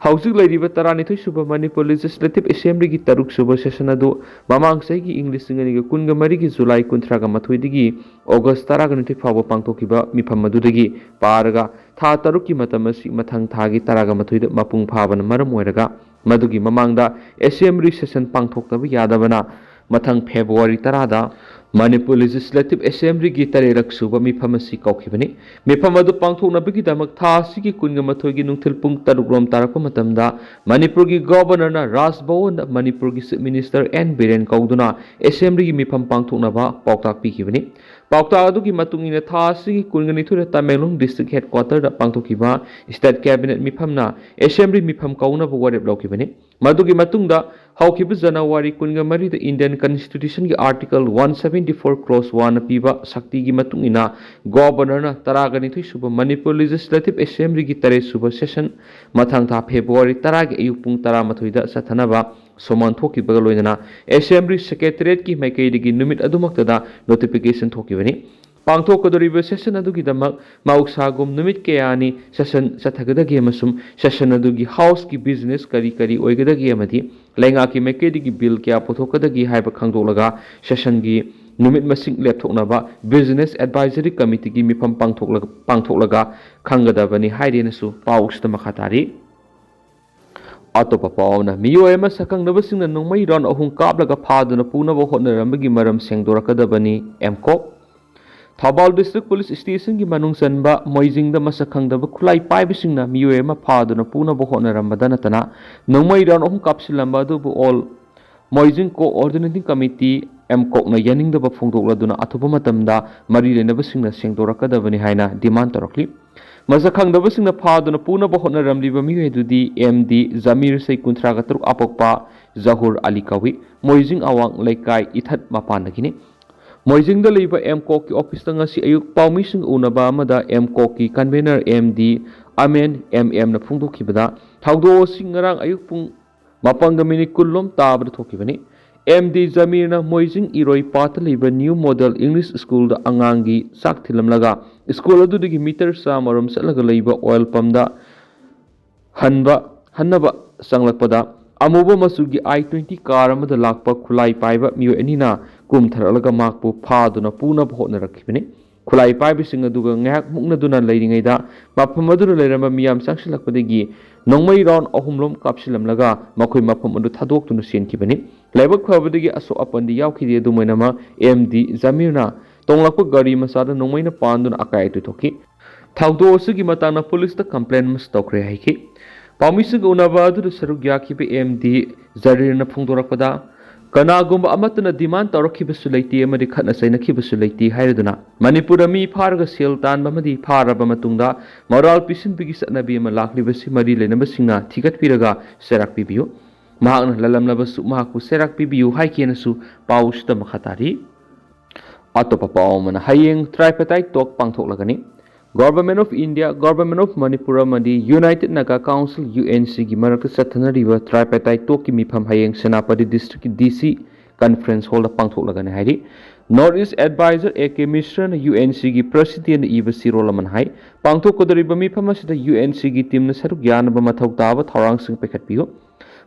ꯍꯧꯖꯤꯛ ꯂꯩꯔꯤꯕ ꯇꯔꯥꯅꯤꯊꯣꯏ ꯁꯨꯕ ꯃꯅꯤꯄꯨꯔ ꯂꯦꯖꯤꯁꯂꯦꯇꯤꯚ ꯑꯦꯁꯦꯝꯕ꯭ꯂꯤꯒꯤ ꯇꯔꯨꯛ ꯁꯨꯕ ꯁꯦꯁꯟ ꯑꯗꯨ ꯃꯃꯥꯡ ꯆꯍꯤꯒꯤ ꯏꯪ ꯂꯤꯁꯤꯡ ꯑꯅꯤꯒ ꯀꯨꯟꯒ ꯃꯔꯤꯒꯤ ꯖꯨꯂꯥꯏ ꯀꯨꯟꯊ꯭ꯔꯥꯒ ꯃꯥꯊꯣꯏꯗꯒꯤ ꯑꯣꯒꯁ ꯇꯔꯥꯒ ꯅꯤꯊꯣꯏ ꯐꯥꯎꯕ ꯄꯥꯡꯊꯣꯛꯈꯤꯕ ꯃꯤꯐꯝ ꯑꯗꯨꯗꯒꯤ ꯄꯥꯔꯒ ꯊꯥ ꯇꯔꯨꯛꯀꯤ ꯃꯇꯝ ꯑꯁꯤ ꯃꯊꯪ ꯊꯥꯒꯤ ꯇꯔꯥꯒ ꯃꯥꯊꯣꯏꯗ ꯃꯄꯨꯡ ꯐꯥꯕꯅ ꯃꯔꯝ ꯑꯣꯏꯔꯒ ꯃꯗꯨꯒꯤ ꯃꯃꯥꯡꯗ ꯑꯦꯁꯦꯝꯕ꯭ꯂꯤ ꯁꯦꯁꯟ ꯄꯥꯡꯊꯣꯛꯇꯕ ꯌꯥꯗꯕꯅ ꯃꯊꯪ ꯐꯦꯕ꯭ꯔꯨꯋꯥꯔꯤ ꯇꯔꯥꯗ ꯃꯅꯤꯄꯨꯔ ꯂꯦꯖꯤꯁꯂꯦꯇꯤꯚ ꯑꯦꯁꯦꯝꯕ꯭ꯂꯤꯒꯤ ꯇꯔꯦꯠꯂꯛ ꯁꯨꯕ ꯃꯤꯐꯝ ꯑꯁꯤ ꯀꯧꯈꯤꯕꯅꯤ꯫ ꯃꯤꯐꯝ ꯑꯗꯨ ꯄꯥꯡꯊꯣꯛꯅꯕꯒꯤꯗꯃꯛ ꯊꯥ ꯑꯁꯤꯒꯤ ꯀꯨꯟꯒ ꯃꯥꯊꯣꯏꯒꯤ ꯅꯨꯡꯊꯤꯜ ꯄꯨꯡ ꯇꯔꯨꯛ ꯔꯣꯝ ꯇꯥꯔꯛꯄ ꯃꯇꯝꯗ ꯃꯅꯤꯄꯨꯔꯒꯤ ꯒꯣꯕꯔꯅꯔꯅ ꯔꯥꯖ ꯚꯋꯟꯗ ꯃꯅꯤꯄꯨꯔꯒꯤ ꯆꯤꯐ ꯃꯤꯅꯤꯁꯇꯔ ꯑꯦꯟ ꯕꯤꯔꯦꯟ ꯀꯧꯗꯨꯅ ꯑꯦꯁꯦꯝꯕ꯭ꯂꯤꯒꯤ ꯃꯤꯐꯝ ꯄꯥꯡꯊꯣꯛꯅꯕ ꯄꯥꯎꯇꯥꯛ ꯄꯤꯈꯤꯕꯅꯤ꯫ ꯄꯥꯎꯇꯥꯛ ꯑꯗꯨꯒꯤ ꯃꯇꯨꯡ ꯏꯟꯅ ꯊꯥ ꯑꯁꯤꯒꯤ ꯀꯨꯟꯒ ꯅꯤꯊꯣꯏꯗ ꯇꯃꯦꯡꯂꯣꯡ ꯗꯤꯁꯇ꯭ꯔꯤꯛ ꯍꯦꯗꯀ꯭ꯋꯥꯇꯔꯗ ꯄꯥꯡꯊꯣꯛꯈꯤꯕ ꯁ꯭ꯇꯦꯠ ꯀꯦꯕꯤꯅꯦꯠ ꯃꯤꯐꯝꯅ ꯑꯦꯁꯦꯝꯕ꯭ꯂꯤ ꯃꯤꯐꯝ ꯀꯧꯅꯕ ꯋꯥꯔꯦꯞ ꯂꯧꯈꯤꯕꯅꯤ꯫ ꯃꯗꯨꯒꯤ ꯃꯇꯨꯡꯗ ꯍꯧꯈꯤꯕ ꯖꯅꯋꯥꯔꯤ ꯀꯨꯟꯒ ꯃꯔꯤꯗ ꯏꯟꯗꯤꯌꯟ ꯀꯟꯁꯇꯤꯇ꯭ꯌꯨꯁꯟꯒꯤ article one seventy four close ꯋꯥꯟꯅ ꯄꯤꯕ ꯁꯛꯇꯤꯒꯤ ꯃꯇꯨꯡ ꯏꯟꯅ ꯒꯣꯕꯔꯅꯔꯅ ꯇꯔꯥꯒ ꯅꯤꯊꯣꯏ ꯁꯨꯕ ꯃꯅꯤꯄꯨꯔ ꯂꯦꯖꯤꯁꯂꯦꯇꯤꯚ ꯑꯦꯁꯦꯝꯕ꯭ꯂꯤꯒꯤ ꯇꯔꯦꯠ ꯁꯨꯕ ꯁꯦꯁꯟ ꯃꯊꯪ ꯊꯥ ꯐꯦꯕ꯭ꯔꯨꯋꯥꯔꯤ ꯇꯔꯥꯒꯤ ꯑꯌꯨꯛ ꯄꯨꯡ ꯇꯔꯥꯃꯥꯊꯣꯏꯗ ꯆꯠꯊꯅꯕ ꯁꯣꯃꯟ ꯊꯣꯛꯈꯤꯕꯒ ꯂꯣꯏꯅꯅ ꯑꯦꯁꯦꯝꯕ꯭ꯂꯤ ꯁꯦꯀ꯭ꯔꯦꯇꯔꯤꯌꯦꯠꯀꯤ ꯃꯥꯏꯀꯩꯗꯒꯤ ꯅꯨꯃꯤꯠ ꯑꯗꯨꯃꯛꯇꯗ ꯅꯣꯇꯤꯐꯤꯀꯦꯁꯟ ꯊꯣꯛꯈꯤꯕꯅꯤ꯫ ꯄꯥꯡꯊꯣꯛꯀꯗꯧꯔꯤꯕ ꯁꯦꯁꯟ ꯑꯗꯨꯒꯤꯗꯃꯛ ꯃꯍꯧꯁꯥꯒꯨꯝ ꯅꯨꯃꯤꯠ ꯀꯌꯥꯅꯤ ꯁꯦꯁꯟ ꯆꯠꯊꯒꯗꯒꯦ ꯑꯃꯁꯨꯡ ꯁꯦꯁꯟ ꯑꯗꯨꯒꯤ ꯍꯥꯎꯁꯀꯤ ꯕꯤꯖꯤꯅꯦꯁ ꯀꯔꯤ ꯀꯔꯤ ꯑꯣꯏꯒꯗꯒꯦ ꯑꯃꯗꯤ ꯂꯩꯉꯥꯛꯀꯤ ꯃꯥꯏꯀꯩꯗꯒꯤ ꯕꯤꯜ ꯀꯌꯥ ꯄꯨꯊꯣꯛꯀꯗꯒꯦ ꯍꯥꯏꯕ ꯈꯪꯗꯣꯛꯂꯒ ꯁꯦꯁꯟꯒꯤ ꯅꯨꯃꯤꯠ ꯃꯁꯤꯡ ꯂꯦꯞꯊꯣꯛꯅꯕ ꯕꯤꯖꯤꯅꯦꯁ ꯑꯦꯗꯚꯥꯏꯖꯔꯤ ꯀꯃꯤꯇꯤꯒꯤ ꯃꯤꯐꯝ ꯄꯥꯡꯊꯣꯛꯂ-, ꯄꯥꯡꯊꯣꯛꯂꯒ ꯈꯪꯒꯗꯕꯅꯤ ꯍꯥꯏꯔꯦꯅꯁꯨ ꯄꯥꯎꯁꯤꯗ ꯃꯈꯥ ꯇꯥꯔꯤ꯫ ꯑꯇꯣꯞꯄ ꯄꯥꯎ ꯑꯃꯅ, ꯃꯤꯑꯣꯏ ꯑꯃ ꯁꯛꯈꯪꯗꯕꯁꯤꯡꯅ ꯅꯣꯡꯃꯩ ꯔꯥꯎꯟ ꯑꯍꯨꯝ ꯀꯥꯞꯂꯒ ꯐꯥꯗꯨꯅ ꯄꯨꯅꯕ ꯍꯣꯠꯅꯔꯝꯕꯒꯤ ꯃꯔꯝ ꯁꯦꯡꯗꯣꯔꯛꯀꯗꯕꯅꯤ, ꯑꯦꯝꯀꯣꯛ꯫ ꯊꯧꯕꯥꯜ ꯗꯤꯁꯇ꯭ꯔꯤꯛ ꯄꯨꯂꯤꯁ ꯁ꯭ꯇꯦꯁꯟꯒꯤ ꯃꯅꯨꯡ ꯆꯟꯕ ꯃꯣꯏꯖꯤꯡꯗ ꯃꯁꯛ ꯈꯪꯗꯕ ꯈꯨꯠꯂꯥꯏ ꯄꯥꯏꯕꯁꯤꯡꯅ ꯃꯤꯑꯣꯏ ꯑꯃ ꯐꯥꯗꯨꯅ ꯄꯨꯅꯕ ꯍꯣꯠꯅꯔꯝꯕꯗ ꯅꯠꯇꯅ ꯅꯣꯡꯃꯩ ꯔꯥꯎꯟ ꯑꯍꯨꯝ ꯀꯥꯞꯁꯤꯜꯂꯝꯕ ꯑꯗꯨꯕꯨ ꯑꯣꯜ ꯃꯣꯏꯖꯤꯡ ꯀꯣꯑꯣꯔꯗꯤꯅꯦꯇꯤꯡ ꯀꯃꯤꯇꯤ, ꯑꯦꯝꯀꯣꯛꯅ ꯌꯥꯅꯤꯡꯗꯕ ꯐꯣꯡꯗꯣꯛꯂꯗꯨꯅ ꯑꯊꯨꯕ ꯃꯇꯝꯗ ꯃꯔꯤ ꯂꯩꯅꯕꯁꯤꯡꯅ ꯁꯦꯡꯗꯣꯔꯛꯀꯗꯕꯅꯤ ꯍꯥꯏꯅ ꯗꯤꯃꯥꯟ ꯇꯧꯔꯛꯂꯤ꯫ ꯃꯁꯛ ꯈꯪꯗꯕꯁꯤꯡꯅ ꯐꯥꯗꯨꯅ ꯄꯨꯅꯕ ꯍꯣꯠꯅꯔꯝꯂꯤꯕ ꯃꯤꯑꯣꯏ ꯑꯗꯨꯗꯤ ꯑꯦꯝ ꯗꯤ ꯖꯃꯤꯔ, ꯆꯍꯤ ꯀꯨꯟꯊ꯭ꯔꯥꯒ ꯇꯔꯨꯛ, ꯑꯄꯣꯛꯄ ꯖꯍꯨꯔ ꯑꯂꯤ ꯀꯧꯏ꯫ ꯃꯣꯏꯖꯤꯡ ꯑꯋꯥꯡ ꯂꯩꯀꯥꯏ ꯏꯊꯠ ꯃꯄꯥꯟꯗꯒꯤꯅꯤ꯫ ꯃꯣꯏꯖꯤꯡꯗ ꯂꯩꯕ ꯑꯦꯝꯀꯣꯛꯀꯤ ꯑꯣꯐꯤꯁꯇ ꯉꯁꯤ ꯑꯌꯨꯛ ꯄꯥꯎꯃꯤꯁꯤꯡꯒ ꯎꯅꯕ ꯑꯃꯗ ꯑꯦꯝꯀꯣꯛꯀꯤ convener M D Amen M ꯑꯦꯝꯅ ꯐꯣꯡꯗꯣꯛꯈꯤꯕꯗ, ꯊꯧꯗꯣꯛ ꯑꯁꯤ ꯉꯔꯥꯡ ꯑꯌꯨꯛ ꯄꯨꯡ ꯃꯥꯄꯟꯒ ꯃꯤꯅꯤꯠ ꯀꯨꯟ ꯂꯣꯝ ꯇꯥꯕꯗ ꯊꯣꯛꯈꯤꯕꯅꯤ꯫ ꯑꯦꯝ ꯗꯤ ꯖꯃꯤꯔꯅ ꯃꯣꯏꯖꯤꯡ ꯏꯔꯣꯏ ꯄꯥꯠꯇ ꯂꯩꯕ ꯅ꯭ꯌꯨ ꯃꯣꯗꯦꯜ ꯏꯪꯂꯤꯁ ꯁ꯭ꯀꯨꯜꯗ ꯑꯉꯥꯡꯒꯤ ꯆꯥꯛ ꯊꯤꯜꯂꯝꯂꯒ ꯁ꯭ꯀꯨꯜ ꯑꯗꯨꯗꯒꯤ ꯃꯤꯇꯔ ꯆꯥꯝꯃ ꯔꯣꯝ ꯆꯠꯂꯒ ꯂꯩꯕ ꯑꯣꯏꯜ ꯄꯝꯗ ꯍꯟꯕ, ꯍꯟꯅꯕ ꯆꯪꯂꯛꯄꯗ ꯑꯃꯨꯕ ꯃꯆꯨꯒꯤ ꯑꯥꯏ ꯇ꯭ꯋꯦꯟꯇꯤ ꯀꯥꯔ ꯑꯃꯗ ꯂꯥꯛꯄ ꯈꯨꯠꯂꯥꯏ ꯄꯥꯏꯕ ꯃꯤꯑꯣꯏ ꯑꯅꯤꯅ ꯀꯨꯝꯊꯔꯛꯂꯒ ꯃꯍꯥꯛꯄꯨ ꯐꯥꯗꯨꯅ ꯄꯨꯅꯕ ꯍꯣꯠꯅꯔꯛꯈꯤꯕꯅꯤ꯫ ꯈꯨꯠꯂꯥꯏ ꯄꯥꯏꯕꯁꯤꯡ ꯑꯗꯨꯒ ꯉꯥꯏꯍꯥꯛ ꯃꯨꯛꯅꯗꯨꯅ ꯂꯩꯔꯤꯉꯩꯗ ꯃꯐꯝ ꯑꯗꯨꯗ ꯂꯩꯔꯝꯕ ꯃꯤꯌꯥꯝ ꯆꯪꯁꯤꯜꯂꯛꯄꯗꯒꯤ ꯅꯣꯡꯃꯩ ꯔꯥꯎꯟ ꯑꯍꯨꯝꯂꯣꯝ ꯀꯥꯞꯁꯤꯜꯂꯝꯂꯒ ꯃꯈꯣꯏ ꯃꯐꯝ ꯑꯗꯨ ꯊꯥꯗꯣꯛꯇꯨꯅ ꯆꯦꯟꯈꯤꯕꯅꯤ꯫ ꯂꯥꯏꯕꯛ ꯐꯕꯗꯒꯤ ꯑꯁꯣꯛ ꯑꯄꯟꯗꯤ ꯌꯥꯎꯈꯤꯗꯦ꯫ ꯑꯗꯨꯝ ꯑꯣꯏꯅꯃꯛ, ꯑꯦꯝ ꯗꯤ ꯖꯃꯤꯔꯅ ꯇꯣꯡꯂꯛꯄ ꯒꯥꯔꯤ ꯃꯆꯥꯗ ꯅꯣꯡꯃꯩꯅ ꯄꯥꯟꯗꯨꯅ ꯑꯀꯥꯏ ꯑꯇꯣꯏ ꯊꯣꯛꯈꯤ꯫ ꯊꯧꯗꯣꯛ ꯑꯁꯤꯒꯤ ꯃꯇꯥꯡꯗ ꯄꯨꯂꯤꯁꯇ ꯀꯝꯄ꯭ꯂꯦꯟ ꯑꯃꯁꯨ ꯇꯧꯈ꯭ꯔꯦ ꯍꯥꯏꯈꯤ꯫ ꯄꯥꯎꯃꯤꯁꯤꯡꯒ ꯎꯅꯕ ꯑꯗꯨꯗ ꯁꯔꯨꯛ ꯌꯥꯈꯤꯕ ꯑꯦꯝ ꯗꯤ ꯖꯔꯤꯔꯅ ꯐꯣꯡꯗꯣꯔꯛꯄꯗ, ꯀꯅꯥꯒꯨꯝꯕ ꯑꯃꯠꯇꯅ ꯗꯤꯃꯥꯟ ꯇꯧꯔꯛꯈꯤꯕꯁꯨ ꯂꯩꯇꯦ ꯑꯃꯗꯤ ꯈꯠꯅ ꯆꯩꯅꯈꯤꯕꯁꯨ ꯂꯩꯇꯦ ꯍꯥꯏꯔꯗꯨꯅ, ꯃꯅꯤꯄꯨꯔꯗ ꯃꯤ ꯐꯥꯔꯒ ꯁꯦꯜ ꯇꯥꯟꯕ ꯑꯃꯗꯤ ꯐꯥꯔꯕ ꯃꯇꯨꯡꯗ ꯃꯔꯥꯜ ꯄꯤꯁꯤꯟꯕꯒꯤ ꯆꯠꯅꯕꯤ ꯑꯃ ꯂꯥꯛꯂꯤꯕꯁꯤ ꯃꯔꯤ ꯂꯩꯅꯕꯁꯤꯡꯅ ꯊꯤꯒꯠꯄꯤꯔꯒ ꯆꯩꯔꯥꯛ ꯄꯤꯕꯤꯌꯨ꯫ ꯃꯍꯥꯛꯅ ꯂꯜꯂꯝꯂꯕꯁꯨ ꯃꯍꯥꯛꯄꯨ ꯆꯩꯔꯥꯛ ꯄꯤꯕꯤꯌꯨ ꯍꯥꯏꯈꯤꯅꯁꯨ ꯄꯥꯎꯁꯤꯗ ꯃꯈꯥ ꯇꯥꯔꯤ꯫ ꯑꯇꯣꯞꯄ ꯄꯥꯎ ꯑꯃꯅ, ꯍꯌꯦꯡ tripartite talk ꯄꯥꯡꯊꯣꯛꯂꯒꯅꯤ꯫ Government of India, Government of Manipur ꯑꯃꯗꯤ United Naga Council, U N ꯁꯤꯒꯤ ꯃꯔꯛꯇ ꯆꯠꯊꯅꯔꯤꯕ tripartite talkꯀꯤ ꯃꯤꯐꯝ ꯍꯌꯦꯡ ꯁꯦꯅꯥꯄꯇꯤ districtꯀꯤ ꯗꯤ ꯁꯤ conference hallꯗ ꯄꯥꯡꯊꯣꯛꯂꯒꯅꯤ ꯍꯥꯏꯔꯤ꯫ North East Advisor A K ꯃꯤꯁ꯭ꯔꯅ ꯌꯨ ꯑꯦꯟ ꯁꯤꯒꯤ presidentꯅ ꯏꯕ ꯆꯦꯔꯣꯜ ꯑꯃꯅ ꯍꯥꯏ, ꯄꯥꯡꯊꯣꯛꯀꯗꯧꯔꯤꯕ ꯃꯤꯐꯝ ꯑꯁꯤꯗ ꯌꯨ ꯑꯦꯟ ꯁꯤꯒꯤ teamꯅ ꯁꯔꯨꯛ ꯌꯥꯅꯕ ꯃꯊꯧ ꯇꯥꯕ ꯊꯧꯔꯥꯡꯁꯤꯡ ꯄꯥꯏꯈꯠꯄꯤꯌꯨ꯫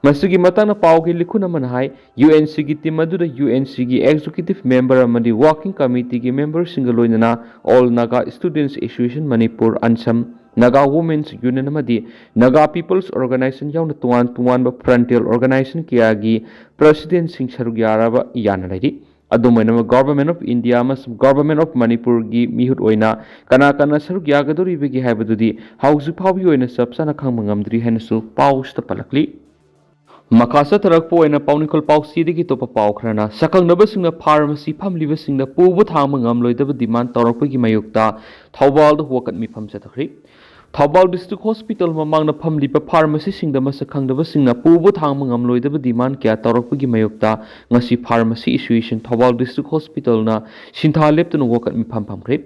ꯃꯁꯤꯒꯤ ꯃꯇꯥꯡꯗ ꯄꯥꯎꯒꯤ ꯂꯤꯈꯨꯟ ꯑꯃꯅ ꯍꯥꯏ, ꯌꯨ ꯑꯦꯟ ꯁꯤꯒꯤ team ꯑꯗꯨꯗ ꯌꯨ ꯑꯦꯟ ꯁꯤꯒꯤ executive member ꯑꯃꯗꯤ working committeeꯒꯤ memberꯁꯤꯡꯒ ꯂꯣꯏꯅꯅ All Naga Students Association Manipur, ANSAM, Naga Women's Union ꯑꯃꯗꯤ Naga People's Organization ꯌꯥꯎꯅ ꯇꯣꯉꯥꯟ ꯇꯣꯉꯥꯟꯕ frontal organization ꯀꯌꯥꯒꯤ presidentꯁꯤꯡ ꯁꯔꯨꯛ ꯌꯥꯔꯕ ꯌꯥꯅ ꯂꯩꯔꯤ꯫ ꯑꯗꯨꯝ ꯑꯣꯏꯅꯃꯛ, Government of India ꯑꯃꯁꯨꯡ Government of ꯃꯅꯤꯄꯨꯔꯒꯤ ꯃꯤꯍꯨꯠ ꯑꯣꯏꯅ ꯀꯅꯥ ꯀꯅꯥ ꯁꯔꯨꯛ ꯌꯥꯒꯗꯧꯔꯤꯕꯒꯦ ꯍꯥꯏꯕꯗꯨꯗꯤ ꯍꯧꯖꯤꯛ ꯐꯥꯎꯕꯒꯤ ꯑꯣꯏꯅ ꯆꯞ ꯆꯥꯅ ꯈꯪꯕ ꯉꯝꯗ꯭ꯔꯤ ꯍꯥꯏꯅꯁꯨ ꯄꯥꯎꯁꯤꯗ ꯄꯜꯂꯛꯂꯤ꯫ ꯃꯈꯥ ꯆꯠꯊꯔꯛꯄ ꯑꯣꯏꯅ ꯄꯥꯎꯅꯤꯡꯈꯣꯜ ꯄꯥꯎꯆꯦꯗꯒꯤ ꯑꯇꯣꯞꯄ ꯄꯥꯎ ꯈꯔꯅ, ꯁꯛꯈꯪꯅꯕꯁꯤꯡꯅ pharmacy ꯐꯝꯂꯤꯕꯁꯤꯡꯗ ꯄꯨꯕ ꯊꯥꯡꯕ ꯉꯝꯂꯣꯏꯗꯕ demand ꯇꯧꯔꯛꯄꯒꯤ ꯃꯥꯌꯣꯛꯇ ꯊꯧꯕꯥꯜꯗ ꯋꯥꯀꯠ ꯃꯤꯐꯝ ꯆꯠꯊꯈ꯭ꯔꯤ꯫ ꯊꯧꯕꯥꯜ district hospital ꯃꯃꯥꯡꯗ ꯐꯝꯂꯤꯕ pharmacyꯁꯤꯡꯗ ꯃꯁꯛ ꯈꯪꯗꯕꯁꯤꯡꯅ ꯄꯨꯕ ꯊꯥꯡꯕ ꯉꯝꯂꯣꯏꯗꯕ demand ꯀꯌꯥ ꯇꯧꯔꯛꯄꯒꯤ ꯃꯥꯌꯣꯛꯇ ꯉꯁꯤ pharmacy association ꯊꯧꯕꯥꯜ district hospitalꯅ ꯁꯤꯟꯊꯥ ꯂꯦꯞꯇꯅ ꯋꯥꯀꯠ ꯃꯤꯐꯝ ꯐꯝꯈ꯭ꯔꯦ꯫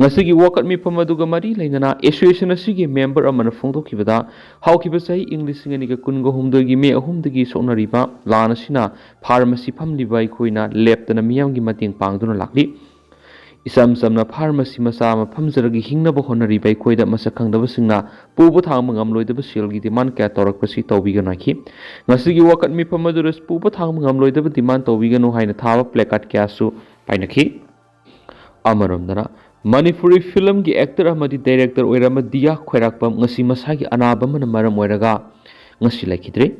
ꯉꯁꯤꯒꯤ ꯋꯥꯀꯠ ꯃꯤꯐꯝ ꯑꯗꯨꯒ ꯃꯔꯤ ꯂꯩꯅꯅ association ꯑꯁꯤꯒꯤ member ꯑꯃꯅ ꯐꯣꯡꯗꯣꯛꯈꯤꯕꯗ, ꯍꯧꯈꯤꯕ ꯆꯍꯤ ꯏꯪ ꯂꯤꯁꯤꯡ ꯑꯅꯤꯒ ꯀꯨꯟꯒ ꯍꯨꯝꯗꯣꯏꯒꯤ ꯃꯦ ꯑꯍꯨꯝꯗꯒꯤ ꯁꯣꯛꯅꯔꯤꯕ ꯂꯥꯟ ꯑꯁꯤꯅ pharmacy ꯐꯝꯂꯤꯕ ꯑꯩꯈꯣꯏꯅ ꯂꯦꯞꯇꯅ ꯃꯤꯌꯥꯝꯒꯤ ꯃꯇꯦꯡ ꯄꯥꯡꯗꯨꯅ ꯂꯥꯛꯂꯤ꯫ ꯏꯆꯝ ꯆꯝꯅ pharmacy ꯃꯆꯥ ꯑꯃ ꯐꯝꯖꯔꯒ ꯍꯤꯡꯅꯕ ꯍꯣꯠꯅꯔꯤꯕ ꯑꯩꯈꯣꯏꯗ ꯃꯁꯛ ꯈꯪꯗꯕꯁꯤꯡꯅ ꯄꯨꯕ ꯊꯥꯡꯕ ꯉꯝꯂꯣꯏꯗꯕ ꯁꯦꯜꯒꯤ demand ꯀꯌꯥ ꯇꯧꯔꯛꯄꯁꯤ ꯇꯧꯕꯤꯒꯅꯨ ꯍꯥꯏꯈꯤ꯫ ꯉꯁꯤꯒꯤ ꯋꯥꯀꯠ ꯃꯤꯐꯝ ꯑꯗꯨꯗ ꯄꯨꯕ ꯊꯥꯡꯕ ꯉꯝꯂꯣꯏꯗꯕ demand ꯇꯧꯕꯤꯒꯅꯨ ꯍꯥꯏꯅ ꯊꯥꯕ placard ꯀꯌꯥꯁꯨ ꯄꯥꯏꯅꯈꯤ꯫ ꯑꯃꯔꯣꯝꯗꯅ, ꯃꯅꯤꯄꯨꯔꯤ filmꯒꯤ actor ꯑꯃꯗꯤ director ꯑꯣꯏꯔꯝꯕ ꯗꯤꯌꯥ ꯈ꯭ꯋꯥꯏꯔꯥꯛꯄꯝ ꯉꯁꯤ ꯃꯁꯥꯒꯤ ꯑꯅꯥꯕ ꯑꯃꯅ ꯃꯔꯝ ꯑꯣꯏꯔꯒ ꯉꯁꯤ ꯂꯩꯈꯤꯗ꯭ꯔꯦ꯫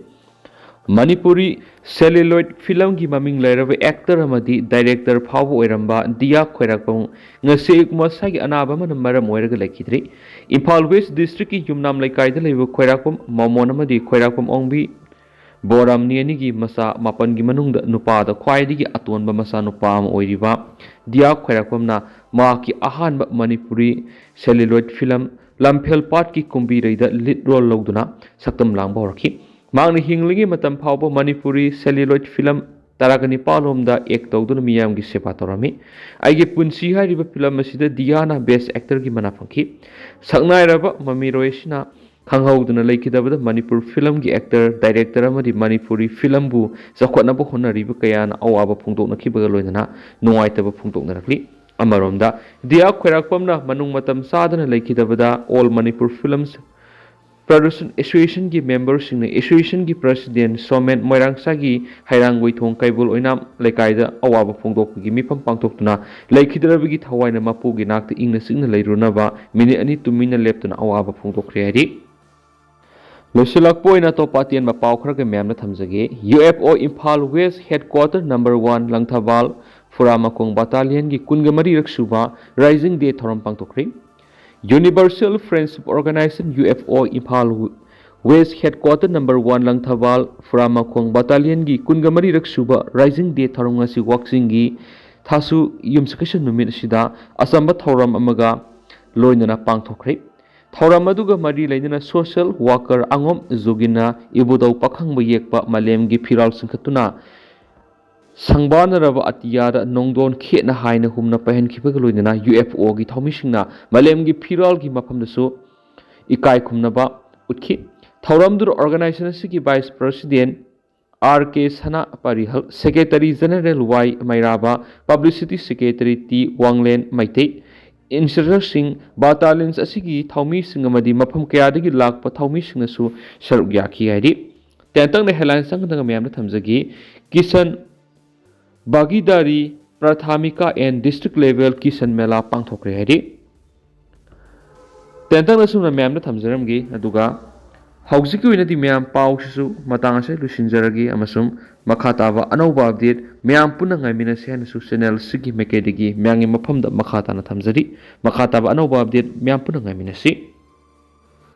ꯃꯅꯤꯄꯨꯔꯤ celluloid ꯐꯤꯂꯝꯒꯤ ꯃꯃꯤꯡ ꯂꯩꯔꯕ actor ꯑꯃꯗꯤ director ꯐꯥꯎꯕ ꯑꯣꯏꯔꯝꯕ ꯗꯤꯌꯥ ꯈ꯭ꯋꯥꯏꯔꯥꯛꯄꯝ ꯉꯁꯤ ꯑꯌꯨꯛ ꯃꯁꯥꯒꯤ ꯑꯅꯥꯕ ꯑꯃꯅ ꯃꯔꯝ ꯑꯣꯏꯔꯒ ꯂꯩꯈꯤꯗ꯭ꯔꯤ꯫ ꯏꯝꯐꯥꯜ West districtꯀꯤ ꯌꯨꯝꯅꯥꯝ ꯂꯩꯀꯥꯏꯗ ꯂꯩꯕ ꯈ꯭ꯋꯥꯏꯔꯥꯛꯄꯝ ꯃꯃꯣꯟ ꯑꯃꯗꯤ ꯈ꯭ꯋꯥꯏꯔꯥꯛꯄꯝ ꯑꯣꯡꯕꯤ ꯕꯣꯔꯥꯝꯅꯤ ꯑꯅꯤꯒꯤ ꯃꯆꯥ ꯃꯥꯄꯟꯒꯤ ꯃꯅꯨꯡꯗ ꯅꯨꯄꯥꯗ ꯈ꯭ꯋꯥꯏꯗꯒꯤ ꯑꯇꯣꯟꯕ ꯃꯆꯥꯅꯨꯄꯥ ꯑꯃ ꯑꯣꯏꯔꯤꯕ ꯗꯤꯌꯥ ꯈ꯭ꯋꯥꯏꯔꯥꯛꯄꯝꯅ ꯃꯍꯥꯛꯀꯤ ꯑꯍꯥꯟꯕ ꯃꯅꯤꯄꯨꯔꯤ celluloid ꯐꯤꯂꯝ ꯂꯝꯐꯦꯜ ꯄꯥꯠꯀꯤ ꯀꯨꯝꯕꯤꯔꯩꯗ lead role ꯂꯧꯗꯨꯅ ꯁꯛꯇꯝ ꯂꯥꯡꯕ ꯍꯧꯔꯛꯈꯤ꯫ ꯃꯍꯥꯛꯅ ꯍꯤꯡꯂꯤꯉꯩ ꯃꯇꯝ ꯐꯥꯎꯕ ꯃꯅꯤꯄꯨꯔꯤ celluloid ꯐꯤꯂꯝ ꯇꯔꯥꯒ ꯅꯤꯄꯥꯜ ꯂꯣꯝꯗ act ꯇꯧꯗꯨꯅ ꯃꯤꯌꯥꯝꯒꯤ ꯁꯦꯕꯥ ꯇꯧꯔꯝꯃꯤ꯫ ꯑꯩꯒꯤ ꯄꯨꯟꯁꯤ ꯍꯥꯏꯔꯤꯕ ꯐꯤꯂꯝ ꯑꯁꯤꯗ ꯗꯤꯌꯥꯅ best actorꯒꯤ ꯃꯅꯥ ꯐꯪꯈꯤ꯫ ꯁꯛꯅꯥꯏꯔꯕ ꯃꯃꯤꯔꯣꯏ ꯑꯁꯤꯅ ꯈꯪꯍꯧꯗꯅ ꯂꯩꯈꯤꯗꯕꯗ ꯃꯅꯤꯄꯨꯔ ꯐꯤꯂꯝꯒꯤ actor, director ꯑꯃꯗꯤ ꯃꯅꯤꯄꯨꯔꯤ ꯐꯤꯂꯝꯕꯨ ꯆꯥꯎꯈꯠꯅꯕ ꯍꯣꯠꯅꯔꯤꯕ ꯀꯌꯥꯅ ꯑꯋꯥꯕ ꯐꯣꯡꯗꯣꯛꯅꯈꯤꯕꯒ ꯂꯣꯏꯅꯅ ꯅꯨꯡꯉꯥꯏꯇꯕ ꯐꯣꯡꯗꯣꯛꯅꯔꯛꯂꯤ꯫ ꯑꯃꯔꯣꯝꯗ, ꯗꯤꯌꯥ ꯈ꯭ꯋꯥꯏꯔꯥꯛꯄꯝꯅ ꯃꯅꯨꯡ ꯃꯇꯝ ꯆꯥꯗꯅ ꯂꯩꯈꯤꯗꯕꯗ All Manipur Films Production Associationꯒꯤ memberꯁꯤꯡꯅ associationꯒꯤ president ꯁꯣꯃꯦꯟ ꯃꯣꯏꯔꯥꯡꯁꯥꯒꯤ ꯍꯩꯔꯥꯡꯒꯣꯏꯊꯣꯡ ꯀꯩꯕꯨꯜ ꯑꯣꯏꯅꯥꯝ ꯂꯩꯀꯥꯏꯗ ꯑꯋꯥꯕ ꯐꯣꯡꯗꯣꯛꯄꯒꯤ ꯃꯤꯐꯝ ꯄꯥꯡꯊꯣꯛꯇꯨꯅ ꯂꯩꯈꯤꯗ꯭ꯔꯕꯒꯤ ꯊꯋꯥꯏꯅ ꯃꯄꯨꯒꯤ ꯅꯥꯛꯇ ꯏꯪꯅ ꯆꯤꯛꯅ ꯂꯩꯔꯨꯅꯕ ꯃꯤꯅꯤꯠ ꯑꯅꯤ ꯇꯨꯃꯤꯟꯅ ꯂꯦꯞꯇꯨꯅ ꯑꯋꯥꯕ ꯐꯣꯡꯗꯣꯛꯈ꯭ꯔꯦ ꯍꯥꯏꯔꯤ꯫ ꯂꯣꯏꯁꯤꯜꯂꯛꯄ ꯑꯣꯏꯅ ꯑꯇꯣꯞꯄ ꯑꯇꯦꯟꯕ ꯄꯥꯎ ꯈꯔꯒ ꯃꯌꯥꯝꯅ ꯊꯝꯖꯒꯦ꯫ U F O Imphal West headquarter number one Langthabal ꯐꯨꯔꯥꯃꯈꯣꯡ battalionꯒꯤ ꯀꯨꯟꯒ ꯃꯔꯤꯔꯛ ꯁꯨꯕ Rising Day ꯊꯧꯔꯝ ꯄꯥꯡꯊꯣꯛꯈ꯭ꯔꯦ꯫ Universal Friendship Organization, U F O, Imphal West headquarter number one Langthabal ꯐꯨꯔꯥꯃꯈꯣꯡ battalionꯒꯤ ꯀꯨꯟꯒ ꯃꯔꯤꯔꯛ ꯁꯨꯕ Rising Day ꯊꯧꯔꯝ ꯉꯁꯤ ꯋꯥꯛꯆꯤꯡꯒꯤ ꯊꯥꯁꯨ ꯌꯨꯝꯁꯀꯩꯁ ꯅꯨꯃꯤꯠ ꯑꯁꯤꯗ ꯑꯆꯝꯕ ꯊꯧꯔꯝ ꯑꯃꯒ ꯂꯣꯏꯅꯅ ꯄꯥꯡꯊꯣꯛꯈ꯭ꯔꯦ꯫ ꯊꯧꯔꯝ ꯑꯗꯨꯒ ꯃꯔꯤ ꯂꯩꯅꯅ social worker ꯑꯉꯣꯝ ꯖꯣꯒꯤꯟꯅ ꯏꯕꯨꯙꯧ ꯄꯥꯈꯪꯕ ꯌꯦꯛꯄ ꯃꯥꯂꯦꯝꯒꯤ ꯐꯤꯔꯥꯜ ꯆꯤꯡꯈꯠꯇꯨꯅ ꯁꯪꯕꯥꯟꯅꯔꯕ ꯑꯇꯤꯌꯥꯗ ꯅꯣꯡꯗꯣꯟ ꯈꯦꯠꯅ ꯍꯥꯏꯅ ꯍꯨꯝꯅ ꯄꯥꯏꯍꯟꯈꯤꯕꯒ ꯂꯣꯏꯅꯅ ꯌꯨ ꯑꯦꯐ ꯑꯣꯒꯤ ꯊꯧꯃꯤꯁꯤꯡꯅ ꯃꯥꯂꯦꯝꯒꯤ ꯐꯤꯔꯥꯜꯒꯤ ꯃꯐꯝꯗꯁꯨ ꯏꯀꯥꯏ ꯈꯨꯝꯅꯕ ꯎꯠꯈꯤ꯫ ꯊꯧꯔꯝꯗꯨꯗ organization ꯑꯁꯤꯒꯤ vice president ꯑꯥꯔ ꯀꯦ ꯁꯅꯥ ꯄꯔꯤꯍꯜ, secretary general ꯋꯥꯏ ꯃꯩꯔꯥꯕ, publicity secretary ꯇꯤ ꯋꯥꯡꯂꯦꯟ ꯃꯩꯇꯩ, instructorꯁꯤꯡ, battalionꯁꯤꯡ ꯑꯁꯤꯒꯤ ꯊꯧꯃꯤꯁꯤꯡ ꯑꯃꯗꯤ ꯃꯐꯝ ꯀꯌꯥꯗꯒꯤ ꯂꯥꯛꯄ ꯊꯧꯃꯤꯁꯤꯡꯅꯁꯨ ꯁꯔꯨꯛ ꯌꯥꯈꯤ ꯍꯥꯏꯔꯤ꯫ ꯇꯦꯟꯇꯛꯅ headline ꯆꯪꯗꯅ ꯃꯌꯥꯝꯗ ꯊꯝꯖꯒꯦ꯫ Kisan ꯚꯥꯒꯤꯗꯥꯔꯤ ꯄ꯭ꯔꯥꯊꯥꯃꯤꯀꯥ and district level Kisan ꯃꯦꯂꯥ ꯄꯥꯡꯊꯣꯛꯈ꯭ꯔꯦ ꯍꯥꯏꯔꯤ꯫ ꯇꯦꯟꯇꯛꯅ ꯁꯨꯝꯅ ꯃꯌꯥꯝꯗ ꯊꯝꯖꯔꯝꯒꯦ꯫ ꯑꯗꯨꯒ ꯍꯧꯖꯤꯛꯀꯤ ꯑꯣꯏꯅꯗꯤ ꯃꯌꯥꯝ ꯄꯥꯎꯁꯤꯁꯨ ꯃꯇꯥꯡ ꯑꯁꯤꯗ ꯂꯣꯏꯁꯤꯟꯖꯔꯒꯦ, ꯑꯃꯁꯨꯡ ꯃꯈꯥ ꯇꯥꯕ ꯑꯅꯧꯕ update ꯃꯌꯥꯝ ꯄꯨꯟꯅ ꯉꯥꯏꯃꯤꯟꯅꯁꯤ ꯍꯥꯏꯅꯁꯨ channel ꯑꯁꯤꯒꯤ ꯃꯥꯏꯀꯩꯗꯒꯤ ꯃꯌꯥꯝꯒꯤ ꯃꯐꯝꯗ ꯃꯈꯥ ꯇꯥꯅ ꯊꯝꯖꯔꯤ꯫ ꯃꯈꯥ ꯇꯥꯕ ꯑꯅꯧꯕ update ꯃꯌꯥꯝ ꯄꯨꯟꯅ ꯉꯥꯏꯃꯤꯟꯅꯁꯤ꯫